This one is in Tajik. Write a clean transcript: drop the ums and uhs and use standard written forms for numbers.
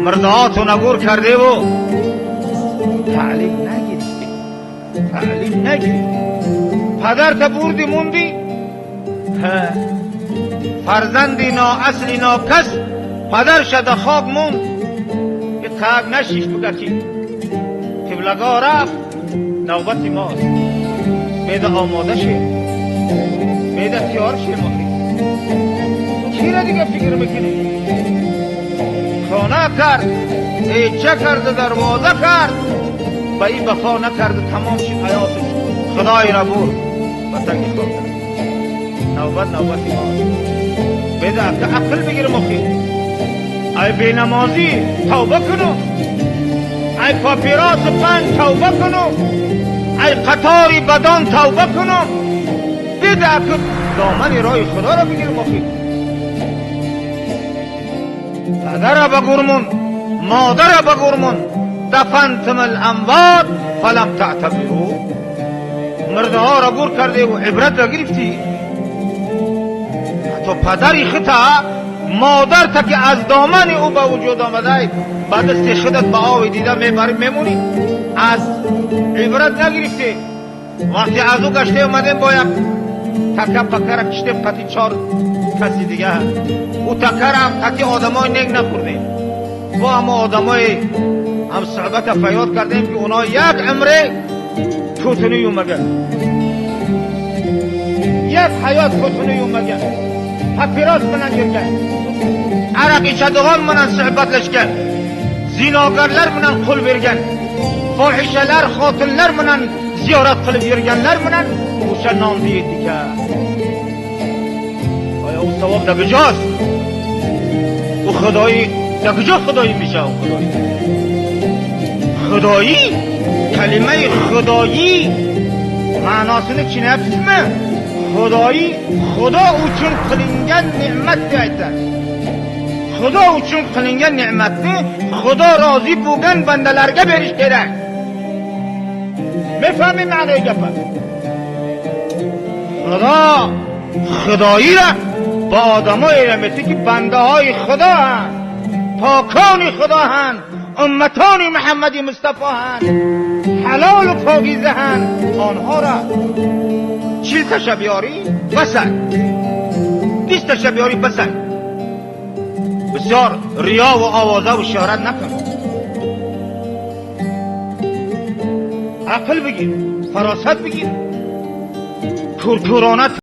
Мурдаҳотуна гур кардеву таълим нагирифтӣ, таълим нагирифтӣ. Падарта бурди, мунди, фарзанди ноасли нокас падар шада хок монд. Так нашиш буга ки қиблагоҳ рафт, навбати мост. Беда омода ше, беда тиёр ше. Мохи чира дига фикр мекунӣ? Хона кард, эча карду, дарвоза кард, ба ин вафо накарду, тамом шид ҳаёташ. Худоира бурд, ба таги хок кард. Навбат навбати мост. Беда ака ақл бигир. Мохи ай бенамозӣ тавба куну, ай папиросу панҷ тавба куну, ай қатори бадон тавба куну. Беда ака домани роҳи худоро бигир. Мохи падара ба гурмун, модара ба гурмун. Дафантум аламвот фалам таътабиру. Мурдаҳоро гур кардеву ибрат нагирифтӣ. Ҳатто падари хита, модарта, ки аз домани ӯ ба вуҷуд омадай, ба дасти худат ба ови дида мебарӣ, мемонӣ. Аз ибрат нагирифтӣ. Вақте аз ӯ гаште омадем, бо як така пакара киштем қати чор каси дига. Ӯ такарам қати одамои нек нахӯрдем, бо ҳамо одамои ҳамсуҳбата фаёд кардем, ки онҳо як умре кӯтуни юмаган, як ҳаёт кӯтуни юмаган, папирос bilan yurgan, aroq ichadigan bilan suhbatlashgan, zinogarlar bilan qo'l bergan, fohishalar, xotinlar bilan ziyorat qilib yurganlar bilan o'sha nonni yedik. Оё у савоб дар куҷост? У худоӣ дар куҷо худоӣ мешава? Худоӣ, худоӣ, калимаи худоӣ ma'nosini tushunyapsizmi? Xudoyi, xudo uchun qilingan ne'mat deb aytadi. Xudo uchun qilingan ne'matni xudo rozi bo'lgan bandalarga berish kerak. Mefahmi ma'noyi gapni? Xudo xudoyira ба одамое метӣ, ки бандаҳои худо ҳанд, покони худо ҳанд, умматони Муҳаммади Мустафо ҳанд, ҳалолу покиза ҳанд. Онҳоро 40 таша биёрӣ басай, 20 таша биёрӣ басай. Бисёр риёву овозаву шӯҳрат накун. Ақл бигир, фаросат бигир, куркурона.